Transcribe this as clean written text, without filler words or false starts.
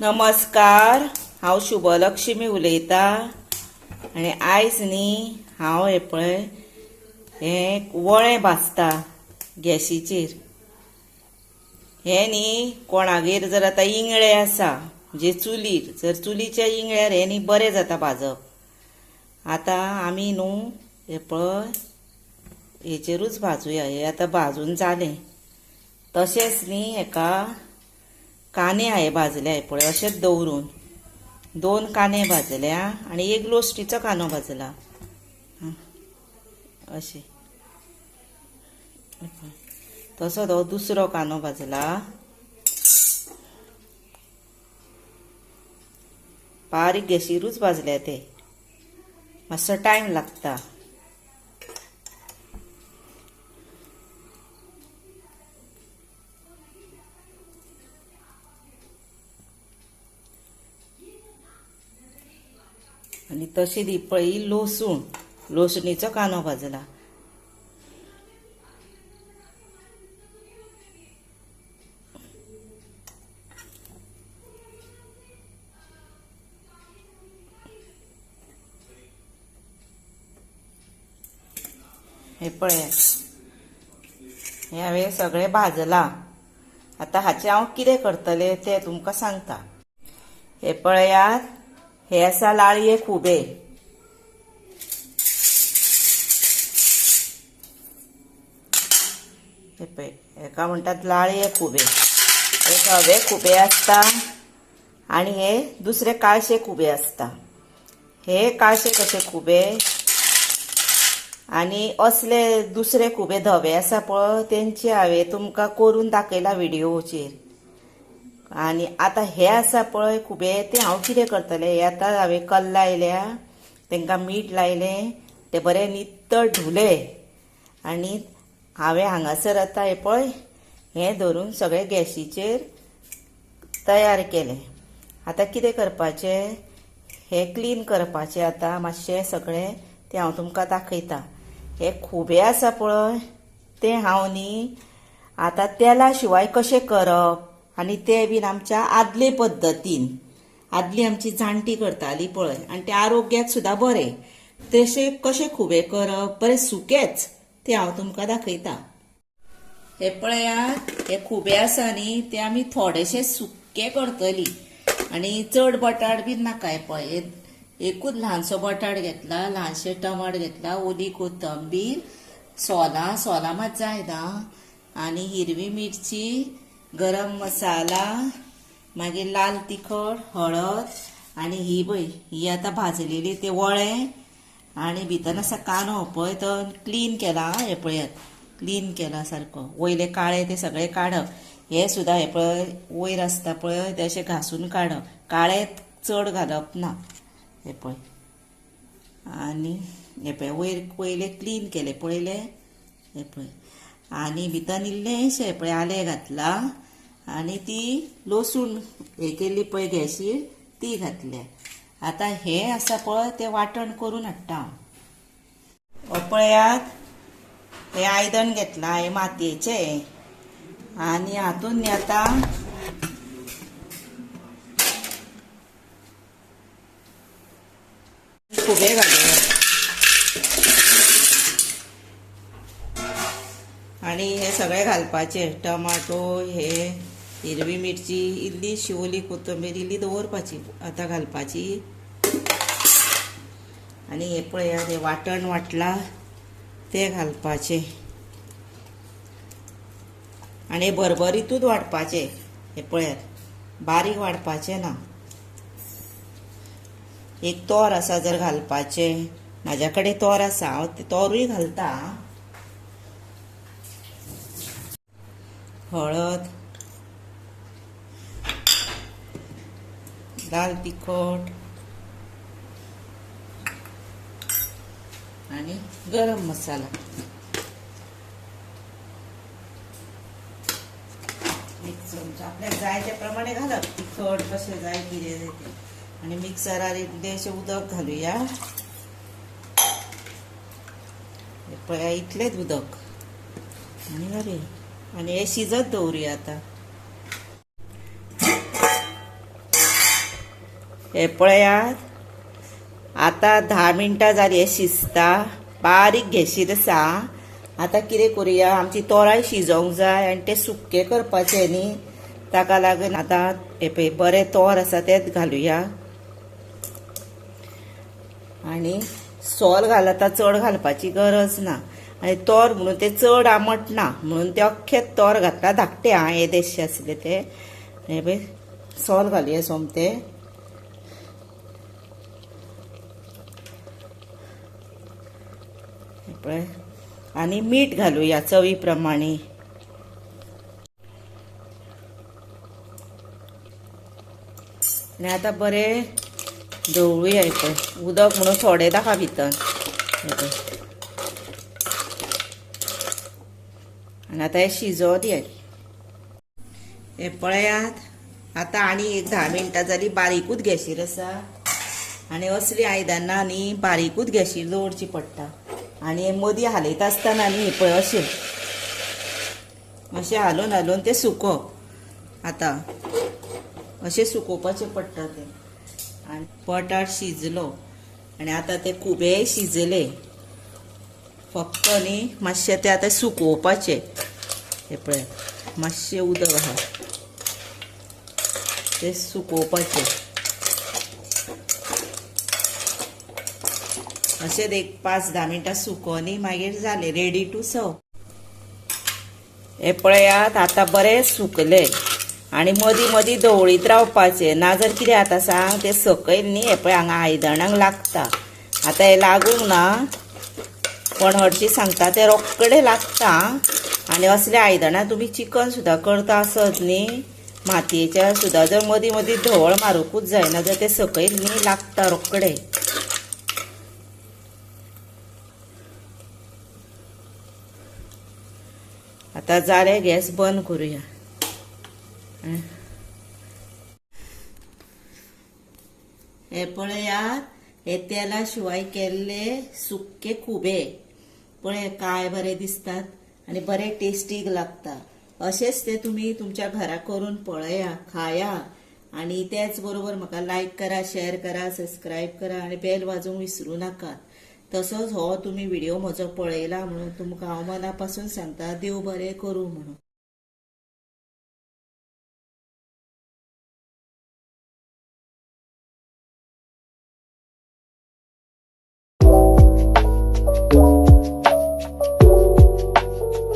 नमस्कार, हांव शुभलक्ष्मी उलयतां. आनी आयज न्ही हांव हें पळय हें वळें भाजता गॅशीचेर. हें न्ही कोणागेर जर आतां इंगळे आसा म्हणजे चुलीर, जर चुलीच्या इंगळ्यार हें न्ही बरें जाता भाजप. आतां आमी न्हू हें पळय हेचेरूच भाजूया. हें आतां भाजून जालें. तशेंच न्ही हेका कांदे हांवें भाजले हे पळय अशेंच दवरून 2 कांदे भाजल्या आनी एक लोस्टीचो कांदो भाजला अशें. तसोच हो दुसरो कांदो भाजला. बारीक गॅशीरूच भाजल्या ते, मातसो टायम लागता. आनी तशी ती पळय लसूण, लसणीचो कांदो भाजला. हे पळयात हें हांवें सगळें भाजलां. आतां हाचें हांव कितें करतलें तें तुमकां सांगता. हे पळयात हे आसा लाळये खुबे. हे पळय हेका म्हणटात लाळये खुबे. हे धवे खुबे आसता आनी हे दुसरे काळशे खुबे आसता. हे काळशे कशे खुबे आनी असले दुसरे खुबे धवे आसा पळय तेंचे हांवें तुमकां करून दाखयला व्हिडिओचेर. आनी आतां हे आसा पळय खुबे ते हांव कितें करतलें, हे आतां हांवें कल्ला लायल्या, तांकां मीठ लायलें, ते बरे नितळ धुले आनी हांवें हांगासर आतां हे पळय हें धरून सगळें गॅशीचेर तयार केलें. आतां कितें करपाचें, हें क्लीन करपाचें आतां मातशें सगळें, तें हांव तुमकां दाखयता. हे खुबे आसा पळय ते हांव न्ही आतां तेला शिवाय कशें करप आनी ते बीन आमच्या आदले पद्दतीन, आदली आमची जाणटी करताली पळय आनी ते आरोग्याक सुद्दां बरें, तशें कशें खुबे करप बरें सुकेच ते हांव तुमकां दाखयता. हे पळयात हे खुबे आसा न्ही ते आमी थोडेशे सुके करतली आनी चड बटाट बीन नाका. हे पळय एकूच ल्हानसो बटाट घेतला, ल्हानशे टमाट घेतला, ओली कोथंबीर, सोलां, सोलां मात जायना, आनी हिरवी मिरची, गरम मसाला, मागीर लाल तिखट, हळद आनी ही पळय ही आतां भाजलेली ते वळें आनी भितर आसा कांदो पळय तो क्लीन केला. हे पळयात क्लीन केला सारको, वयले काळे ते सगळे काडप. हे सुद्दां हे पळय वयर आसता पळय ते अशें घासून काडप, काळे चड घालप ना. हे पळय आनी हे पळय वयर पयले क्लीन केले पळयले. हे पळय आनी भितर इल्लेशें पळय आलें घातलां आनी ती लसूण हे केल्ली पळय गॅशीर ती घातल्या. आतां हें आसा पळय तें वांटण करून हाडटा हांव. पळयात हें आयदन घेतलां, हें मातयेचें आनी हातून न्ही आतां खुबे घालूया आनी हे सगळे घालपाचे, टमाटो, हे हिरवी मिरची, इल्ली शिवली कोथंबीर इल्ली दवरपाची आतां घालपाची. आनी हे पळयात हे वांटण वांटलां तें घालपाचें आनी भरभरीतूच वांटपाचें. हे पळयात बारीक वांटपाचें ना. एक तोर आसा जर घालपाचें, म्हाज्या कडेन तोर आसा हांव ते तोरूय घालता. हळद, लाल तिखट आनी गरम मसाला. एक चमचो आपल्याक जाय त्या प्रमाणे घालप, तिखट कशें जाय कितें जाय तें. आनी मिक्सरार इल्लेशें उदक घालुया. पळया इतलेंच उदक आनी घालया आनी हें शिजत दवरुया. आतां हे पळयात, आतां 10 मिनटां जाली हें शिजता, बारीक गॅशीर आसा. आतां कितें करुया, आमची तोराय शिजोवंक जाय आनी तें सुकें करपाचें न्ही, ताका लागून आतां हे पळय बरें तोर आसा तेंच घालुया. आनी सोल घाल, आतां चड घालपाची गरज ना. आनी तोर म्हणून तें चड आमट ना म्हणून तें अख्खें तोर घातला, धाकटें आं येदेशें आसलें तें. हे पळय सोल घालुया सोमतें. पळय आनी मीठ घालुया चवी प्रमाणे. आनी आतां बरें ढवळुया. पळय उदक म्हणून थोडें दाखा भितर. आनी आतां हें शिजोवं दिया. हें पळयात, आतां आनी एक 10 मिनटां जाली, बारीकूच गॅशीर आसा. आनी असली आयदनां न्ही बारीकूच गॅशीर दवरची पडटा. आनी मदीं हालयता आसतना न्ही पळय अशें अशें हालोवन हालोवन तें सुकोवप. आतां अशें सुकोवपाचें पडटा तें. आनी बटाट शिजलो आनी आतां ते खुबेय शिजले, फक्त न्ही मातशें तें आतां सुकोवपाचें. हें पळयात मातशें उदक आहा, तें सुकोवपाचें. अशें एक 5-10 मिनटां सुकोवनी मागीर जालें, रेडी टू सर्व. हें पळयात आतां बरें सुकलें. आनी मदीं मदीं धवळीत रावपाचें, ना जर कितें जाता सांग, तें सकयल न्ही हें पळय हांगा आयदणांक लागता. आतां हें लागूंक ना, पण हरशीं सांगता तें रोखडें लागता. आनी असल्या आयदनां तुमी चिकन सुद्दां करता आसत न्ही, मातयेच्या सुद्दां जर मदीं मदीं धवळ मारूंकूच जायना, जर तें सकयल न्ही लागता रोखडें. आतां जालें, गॅस बंद करुया. हे पळयात, हे तेला शिवाय केल्ले सुके खुबे पळय काय बरे दिसतात आनी बरे टेस्टीक लागता. अशेंच ते तुमी तुमच्या घरा करून पळया, खाया. आनी तेच बरोबर म्हाका लायक करा, शेअर करा, सबस्क्रायब करा आनी बेल वाजोवंक विसरूं नाकात. तसोच हो तुमी व्हिडिओ म्हजो पळयला म्हणून तुमकां हांव मना पासून सांगता, देव बरें करूं म्हणून.